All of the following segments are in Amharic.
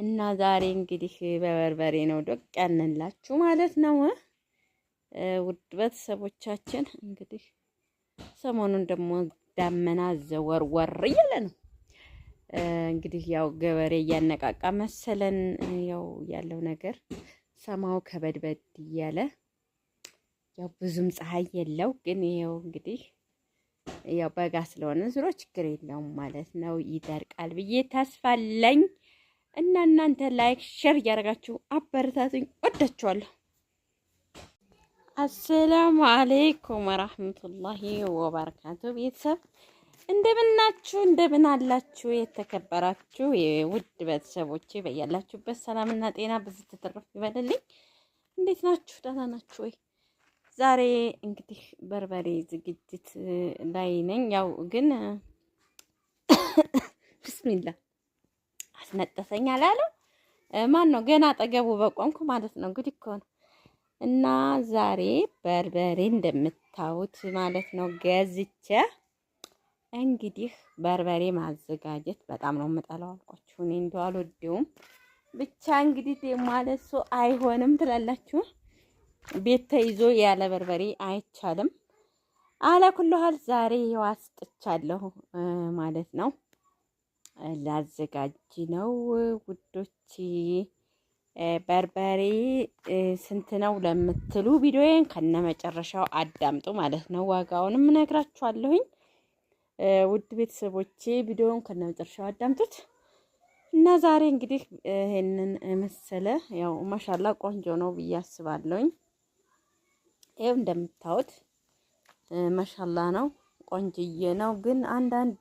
እና ዛሬ እንግዲህ በበርበሬ ነው ዶቅ ያንላችሁ ማለት ነው። ውድ ቤተሰቦቻችን እንግዲህ ሰሞኑን ደግሞ ዳመና ዘወርወር እያለ ነው። እንግዲህ ያው ገበሬ እያነቃቃ መሰለን ያው ያለው ነገር ሰማው ከበድበድ እያለ ያው ብዙም ፀሐይ የለው፣ ግን ይኸው እንግዲህ ያው በጋ ስለሆነ ዙሮ ችግር የለውም ማለት ነው። ይደርቃል ብዬ ተስፋ አለኝ። እና እናንተ like share እያደረጋችሁ አበረታቱኝ። ወዳችኋለሁ። السلام عليكم ورحمة الله وبركاته። ቤተሰብ እንደምናችሁ እንደምን አላችሁ? የተከበራችሁ የውድ ቤተሰቦቼ በያላችሁበት ሰላምና ጤና ብዙ ትትረፍ ይበልልኝ። እንዴት ናችሁ? ደህና ናችሁ ወይ? ዛሬ እንግዲህ በርበሬ ዝግጅት ላይ ነኝ። ያው ግን ብስሚላ አስነጠሰኝ አላለው ማን ነው? ገና አጠገቡ በቆምኩ ማለት ነው። እንግዲህ እኮ ነው። እና ዛሬ በርበሬ እንደምታዩት ማለት ነው ገዝቼ እንግዲህ በርበሬ ማዘጋጀት በጣም ነው የምጠላው አልኳችሁ። እኔ እንደው አልወደውም። ብቻ እንግዲህ ማለት ሰው አይሆንም ትላላችሁ። ቤት ተይዞ ያለ በርበሬ አይቻልም። አላ ኩሉ ሃል ዛሬ ይኸው አስጥቻለሁ ማለት ነው። ላዘጋጅ ነው ውዶች። በርበሬ ስንት ነው ለምትሉ ቪዲዮዬን ከነመጨረሻው አዳምጡ ማለት ነው። ዋጋውንም እነግራችኋለሁኝ። ውድ ቤተሰቦቼ ቪዲዮውን ከነመጨረሻው አዳምጡት እና ዛሬ እንግዲህ ይሄንን መሰለ ያው ማሻላ ቆንጆ ነው ብዬ አስባለሁኝ። ይኸው እንደምታዩት ማሻላ ነው፣ ቆንጅዬ ነው። ግን አንዳንድ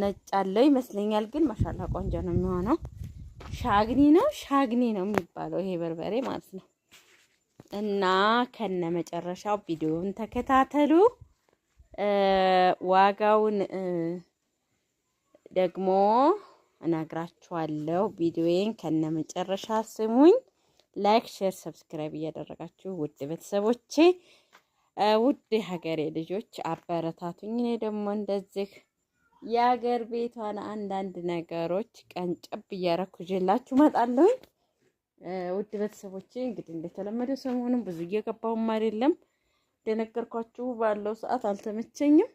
ነጭ አለው ይመስለኛል። ግን ማሻላ ቆንጆ ነው የሚሆነው። ሻግኒ ነው ሻግኒ ነው የሚባለው ይሄ በርበሬ ማለት ነው። እና ከነ መጨረሻው ቪዲዮውን ተከታተሉ። ዋጋውን ደግሞ እነግራችኋለሁ። ቪዲዮዬን ከነ መጨረሻ ስሙኝ። like፣ share፣ subscribe እያደረጋችሁ ውድ ቤተሰቦቼ፣ ውድ የሀገሬ ልጆች አበረታቱኝ። እኔ ደግሞ እንደዚህ የሀገር ቤቷን አንዳንድ ነገሮች ቀንጨብ እያረኩ ይዤላችሁ እመጣለሁኝ። ውድ ቤተሰቦቼ እንግዲህ እንደተለመደው ሰሞኑን ብዙ እየገባሁም አይደለም፣ እንደነገርኳችሁ ባለው ሰዓት አልተመቸኝም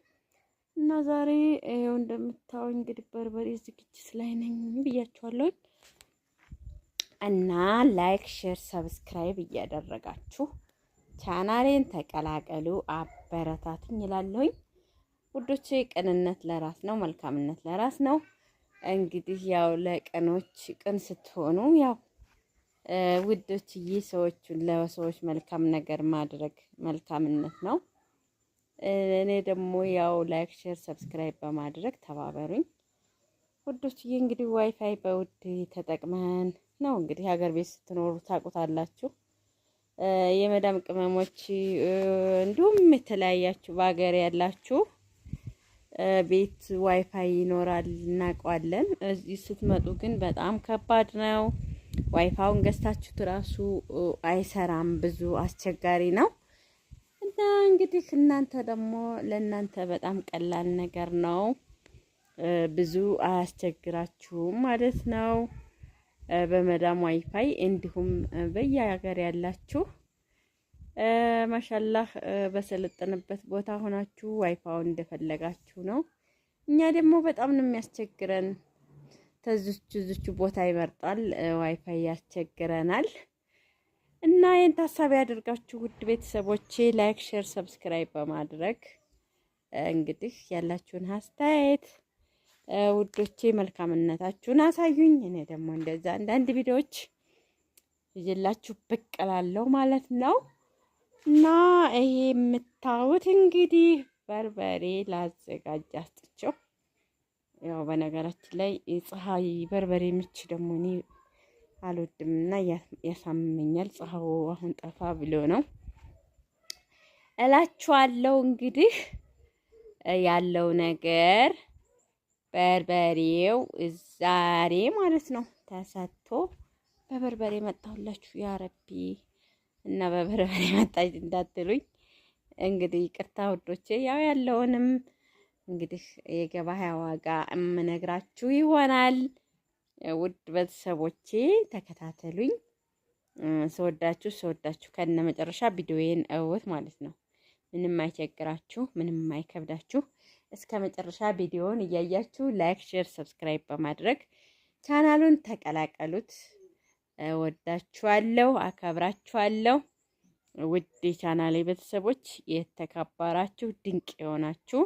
እና ዛሬ ይኸው እንደምታዩኝ እንግዲህ በርበሬ ዝግጅት ላይ ነኝ ብያችኋለሁኝ። እና like share subscribe እያደረጋችሁ ቻናሌን ተቀላቀሉ፣ አበረታቱኝ እላለሁኝ። ውዶቼ ቅንነት ለራስ ነው፣ መልካምነት ለራስ ነው። እንግዲህ ያው ለቅኖች ቅን ስትሆኑ ያው ውዶችዬ ሰዎቹን ለሰዎች መልካም ነገር ማድረግ መልካምነት ነው። እኔ ደግሞ ያው like share subscribe በማድረግ ተባበሩኝ ውዶችዬ። እንግዲህ ዋይፋይ በውድ ተጠቅመን ነው እንግዲህ ሀገር ቤት ስትኖሩ ታውቁታላችሁ። የመዳም ቅመሞች እንዲሁም የተለያያችሁ በሀገር ያላችሁ ቤት ዋይፋይ ይኖራል እናውቀዋለን። እዚህ ስትመጡ ግን በጣም ከባድ ነው። ዋይፋውን ገዝታችሁት እራሱ አይሰራም፣ ብዙ አስቸጋሪ ነው። እና እንግዲህ እናንተ ደግሞ ለእናንተ በጣም ቀላል ነገር ነው፣ ብዙ አያስቸግራችሁም ማለት ነው። በመዳም ዋይፋይ እንዲሁም በየሀገር ያላችሁ ማሻላህ በሰለጠነበት ቦታ ሆናችሁ ዋይፋውን እንደፈለጋችሁ ነው። እኛ ደግሞ በጣም ነው የሚያስቸግረን። ተዝቹ ዝቹ ቦታ ይመርጣል፣ ዋይፋይ ያስቸግረናል። እና ይህን ታሳቢ ያደርጋችሁ ውድ ቤተሰቦቼ like፣ share፣ subscribe በማድረግ እንግዲህ ያላችሁን አስተያየት ውዶቼ መልካምነታችሁን አሳዩኝ። እኔ ደግሞ እንደዛ አንዳንድ ቪዲዮዎች ይዤላችሁ ብቅ እላለሁ ማለት ነው። እና ይሄ የምታዩት እንግዲህ በርበሬ ላዘጋጅ አስጥቼው፣ ያው በነገራችን ላይ ፀሐይ በርበሬ ምች ደግሞ እኔ አልወድም እና ያሳምመኛል። ፀሐዩ አሁን ጠፋ ብሎ ነው እላችኋለሁ። እንግዲህ ያለው ነገር በርበሬው ዛሬ ማለት ነው ተሰጥቶ በበርበሬ መጣሁላችሁ። ያ ረቢ እና በበርበሬ መጣች እንዳትሉኝ እንግዲህ ይቅርታ ውዶቼ። ያው ያለውንም እንግዲህ የገበያ ዋጋ እምነግራችሁ ይሆናል። ውድ ቤተሰቦቼ ተከታተሉኝ። ስወዳችሁ ስወዳችሁ ከነ መጨረሻ ቪዲዮዬን እዩት ማለት ነው። ምንም አይቸግራችሁ፣ ምንም አይከብዳችሁ። እስከ መጨረሻ ቪዲዮውን እያያችሁ like፣ share፣ subscribe በማድረግ ቻናሉን ተቀላቀሉት። ወዳችኋለሁ፣ አከብራችኋለሁ። ውድ የቻናሌ ቤተሰቦች የተከበራችሁ ድንቅ የሆናችሁ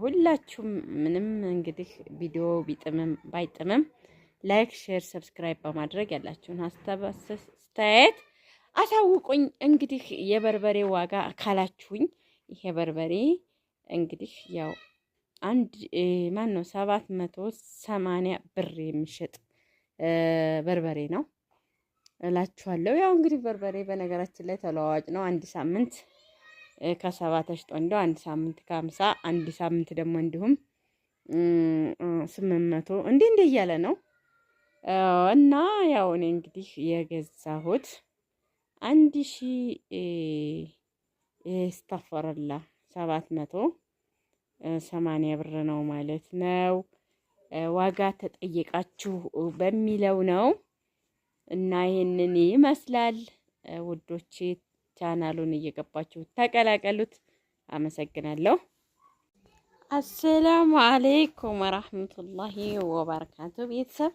ሁላችሁም ምንም እንግዲህ ቪዲዮ ቢጥምም ባይጥምም like፣ share፣ subscribe በማድረግ ያላችሁን አስተያየት አሳውቁኝ። እንግዲህ የበርበሬ ዋጋ ካላችሁኝ ይሄ በርበሬ እንግዲህ ያው አንድ ማን ነው 780 ብር የሚሸጥ በርበሬ ነው እላችኋለሁ። ያው እንግዲህ በርበሬ በነገራችን ላይ ተለዋዋጭ ነው። አንድ ሳምንት ከ70 ተሽጦ እንደው አንድ ሳምንት ከ50፣ አንድ ሳምንት ደግሞ እንዲሁም 800 እንዲህ እንዲህ እያለ ነው። እና ያው እኔ እንግዲህ የገዛሁት 1000 ስተፈረላ 780 ብር ነው ማለት ነው። ዋጋ ተጠየቃችሁ በሚለው ነው እና ይህንን ይመስላል ውዶቼ። ቻናሉን እየገባችሁ ተቀላቀሉት። አመሰግናለሁ። السلام عليكم ورحمة الله وبركاته። ቤተሰብ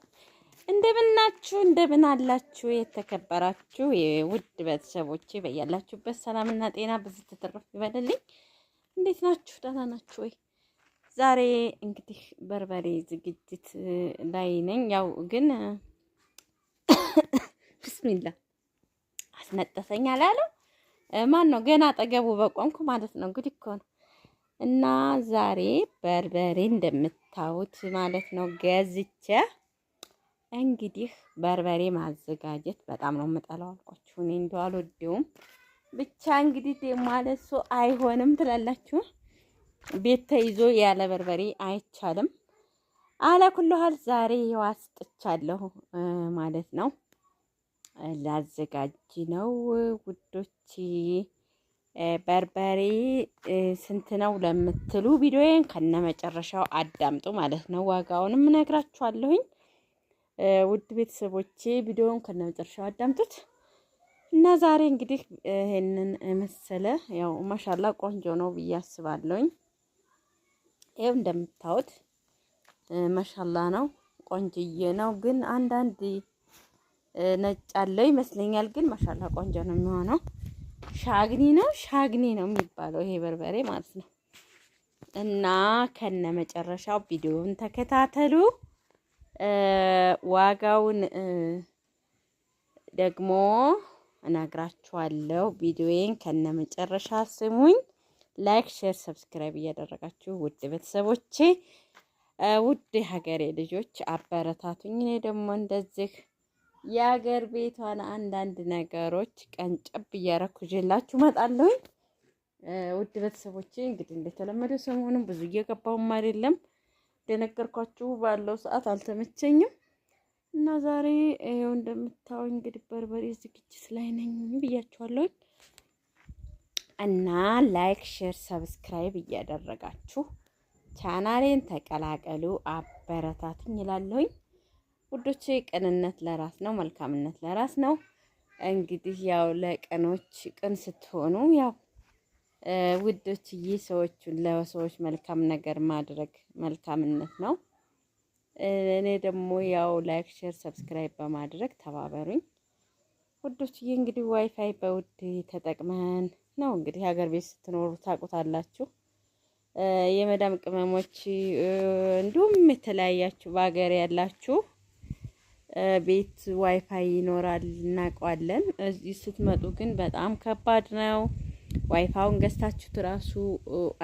እንደምናችሁ እንደምን አላችሁ? የተከበራችሁ የውድ ቤተሰቦቼ በያላችሁበት ሰላምና ጤና ብዙ ትርፍ ይበልልኝ። እንዴት ናችሁ? ደህና ናችሁ ወይ? ዛሬ እንግዲህ በርበሬ ዝግጅት ላይ ነኝ። ያው ግን ብስሚላ አስነጠሰኝ አላለው ማን ነው? ገና አጠገቡ በቆምኩ ማለት ነው። እንግዲህ እኮ ነው። እና ዛሬ በርበሬ እንደምታዩት ማለት ነው ገዝቼ እንግዲህ በርበሬ ማዘጋጀት በጣም ነው የምጠላው አልኳችሁ። እኔ እንደው አልወደውም። ብቻ እንግዲህ ደግሞ ማለት ሰው አይሆንም ትላላችሁ። ቤት ተይዞ ያለ በርበሬ አይቻልም። አላ ኩልሃል ዛሬ ይኸው አስጥቻለሁ ማለት ነው። ላዘጋጅ ነው ውዶች። በርበሬ ስንት ነው ለምትሉ ቪዲዮዬን ከነመጨረሻው አዳምጡ ማለት ነው። ዋጋውንም እነግራችኋለሁኝ። ውድ ቤተሰቦቼ ቪዲዮውን ከነመጨረሻው አዳምጡት እና ዛሬ እንግዲህ ይሄንን መሰለ ያው ማሻላ ቆንጆ ነው ብዬ አስባለሁኝ። ይኸው እንደምታዩት ማሻላ ነው፣ ቆንጅዬ ነው። ግን አንዳንድ ነጭ አለው ይመስለኛል። ግን ማሻላ ቆንጆ ነው የሚሆነው። ሻግኒ ነው ሻግኒ ነው የሚባለው ይሄ በርበሬ ማለት ነው። እና ከነ መጨረሻው ቪዲዮውን ተከታተሉ። ዋጋውን ደግሞ እነግራችኋለሁ። ቪዲዮዬን ከነ መጨረሻ ስሙኝ። like፣ share፣ subscribe እያደረጋችሁ ውድ ቤተሰቦቼ፣ ውድ የሀገሬ ልጆች አበረታቱኝ። እኔ ደግሞ እንደዚህ የሀገር ቤቷን አንዳንድ ነገሮች ቀንጨብ እያረኩ ይዤላችሁ እመጣለሁኝ። ውድ ቤተሰቦቼ እንግዲህ እንደተለመደው ሰሞኑን ብዙ እየገባሁም አይደለም፣ እንደነገርኳችሁ ባለው ሰዓት አልተመቸኝም እና ዛሬ ይኸው እንደምታዩኝ እንግዲህ በርበሬ ዝግጅት ላይ ነኝ ብያችኋለሁኝ። እና like፣ share፣ subscribe እያደረጋችሁ ቻናሌን ተቀላቀሉ፣ አበረታቱኝ እላለሁኝ። ውዶቼ ቅንነት ለራስ ነው፣ መልካምነት ለራስ ነው። እንግዲህ ያው ለቀኖች ቅን ስትሆኑ ያው ውዶችዬ ሰዎቹን ለሰዎች መልካም ነገር ማድረግ መልካምነት ነው። እኔ ደግሞ ያው like፣ share፣ subscribe በማድረግ ተባበሩኝ ውዶችዬ። እንግዲህ ዋይፋይ በውድ ተጠቅመን ነው እንግዲህ ሀገር ቤት ስትኖሩ ታውቁታላችሁ። የመዳም ቅመሞች እንዲሁም የተለያያችሁ በሀገር ያላችሁ ቤት ዋይፋይ ይኖራል እናውቀዋለን። እዚህ ስትመጡ ግን በጣም ከባድ ነው። ዋይፋውን ገዝታችሁት ራሱ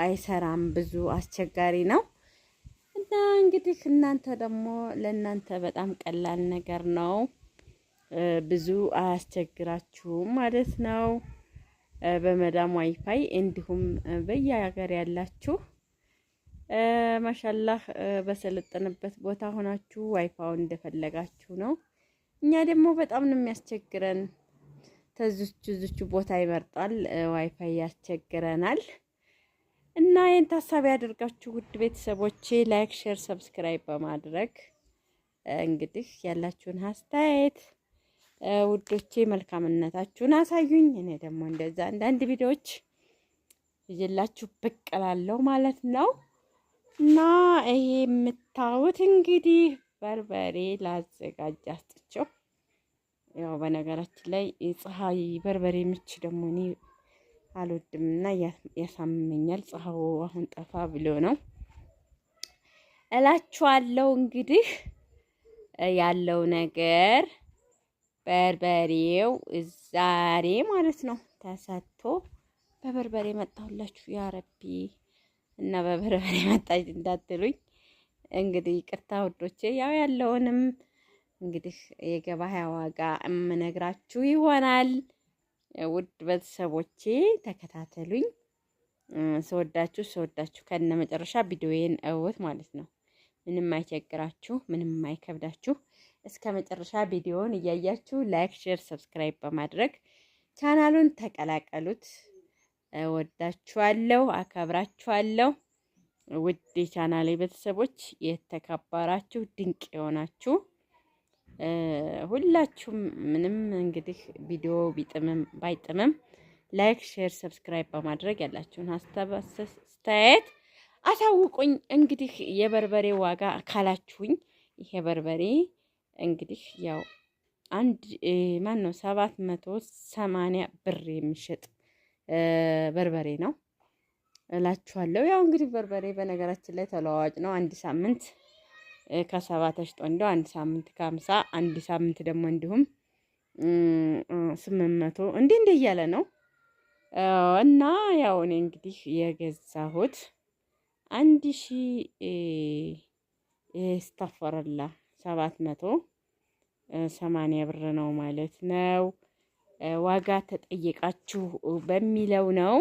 አይሰራም፣ ብዙ አስቸጋሪ ነው። እና እንግዲህ እናንተ ደግሞ ለእናንተ በጣም ቀላል ነገር ነው፣ ብዙ አያስቸግራችሁም ማለት ነው። በመዳም ዋይፋይ እንዲሁም በየሀገር ያላችሁ ማሻላህ በሰለጠነበት ቦታ ሆናችሁ ዋይፋውን እንደፈለጋችሁ ነው። እኛ ደግሞ በጣም ነው የሚያስቸግረን። ተዝቹ ዝቹ ቦታ ይመርጣል፣ ዋይፋይ ያስቸግረናል። እና ይህን ታሳቢ ያደርጋችሁ ውድ ቤተሰቦቼ like፣ share፣ subscribe በማድረግ እንግዲህ ያላችሁን አስተያየት ውዶቼ መልካምነታችሁን አሳዩኝ። እኔ ደግሞ እንደዛ አንዳንድ ቪዲዮዎች ይዤላችሁ ብቅ እላለሁ ማለት ነው። እና ይሄ የምታዩት እንግዲህ በርበሬ ላዘጋጅ አስጥቼው፣ ያው በነገራችን ላይ ፀሐይ በርበሬ ምች ደግሞ እኔ አልወድም እና ያሳምመኛል። ፀሐዩ አሁን ጠፋ ብሎ ነው እላችኋለሁ። እንግዲህ ያለው ነገር በርበሬው ዛሬ ማለት ነው ተሰጥቶ በበርበሬ መጣሁላችሁ። ያ ረቢ እና በበርበሬ መጣች እንዳትሉኝ እንግዲህ ይቅርታ ውዶቼ። ያው ያለውንም እንግዲህ የገበያ ዋጋ እምነግራችሁ ይሆናል። ውድ ቤተሰቦቼ ተከታተሉኝ። ስወዳችሁ ስወዳችሁ ከነ መጨረሻ ቪዲዮዬን እውት ማለት ነው። ምንም አይቸግራችሁ፣ ምንም አይከብዳችሁ። እስከ መጨረሻ ቪዲዮውን እያያችሁ like፣ share፣ subscribe በማድረግ ቻናሉን ተቀላቀሉት። እወዳችኋለሁ፣ አከብራችኋለሁ። ውድ የቻናሌ ቤተሰቦች የተከበራችሁ ድንቅ የሆናችሁ ሁላችሁም ምንም እንግዲህ ቪዲዮ ቢጥምም ባይጥምም like፣ share፣ subscribe በማድረግ ያላችሁን አስተያየት አሳውቁኝ። እንግዲህ የበርበሬ ዋጋ ካላችሁኝ ይሄ በርበሬ እንግዲህ ያው አንድ ማን ነው 780 ብር የሚሸጥ በርበሬ ነው እላችኋለሁ። ያው እንግዲህ በርበሬ በነገራችን ላይ ተለዋዋጭ ነው። አንድ ሳምንት ከ70 ተሽጦ እንደው አንድ ሳምንት ከ50፣ አንድ ሳምንት ደግሞ እንዲሁም 800 እንዲህ እንዲህ እያለ ነው። እና ያው እኔ እንግዲህ የገዛሁት 1000 ስታፈረላ 780 ብር ነው ማለት ነው። ዋጋ ተጠየቃችሁ በሚለው ነው።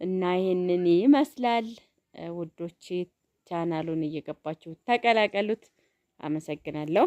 እና ይሄንን ይመስላል ውዶቼ። ቻናሉን እየገባችሁ ተቀላቀሉት። አመሰግናለሁ።